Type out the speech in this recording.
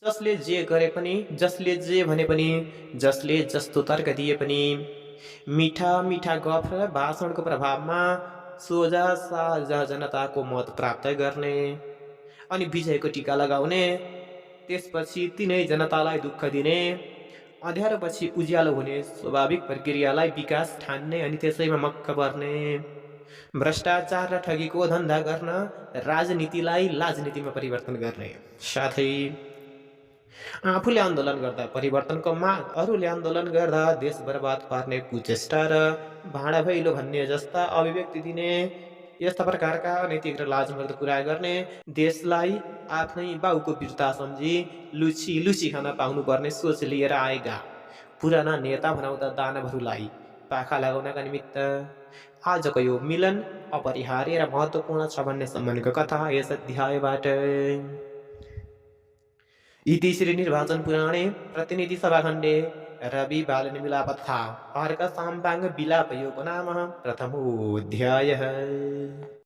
जसले जे गरे पनि, जसले जे भने पनि, जसले जस्तो तर्क दिए पनि, मिठा मिठा गफ र भाषणको प्रभावमा सोझा साझा जनताको मत प्राप्त गर्ने अनि विजयको टीका लगाउने, त्यसपछि तिनै जनतालाई दुःख दिने, अँध्यारोपछि उज्यालो हुने स्वाभाविक प्रक्रियालाई विकास ठान्ने अनि त्यसैमा मक्क पर्ने, भ्रष्टाचार र ठगीको धन्दा गर्न राजनीतिलाई लाजनीतिमा परिवर्तन गर्ने, साथै आफूले आन्दोलन गर्दा परिवर्तनको माग, अरूले आन्दोलन गर्दा देश बर्बाद पार्ने कुचेष्टा र भाँडा भैलो भन्ने जस्ता अभिव्यक्ति दिने, यस्ता प्रकारका अनैतिक र लाजमर्दो कुरा गर्ने, देशलाई आफ्नै बाउको वीरता सम्झी लुची लुची खान पाउनुपर्ने सोच लिएर आएका पुराना नेता भनाउँदा दानवहरूलाई पाखा लगाउनका निमित्त आजको यो मिलन अपरिहार्य र महत्त्वपूर्ण छ भन्ने सम्बन्धको कथा यस अध्यायबाट। इति श्री निर्वाचन पुराणे प्रतिनिधि सभाखण्डे रवि बालन विलापथा अर्क साम्बाङ्ग विलापयोगो नाम प्रथमोऽध्यायः।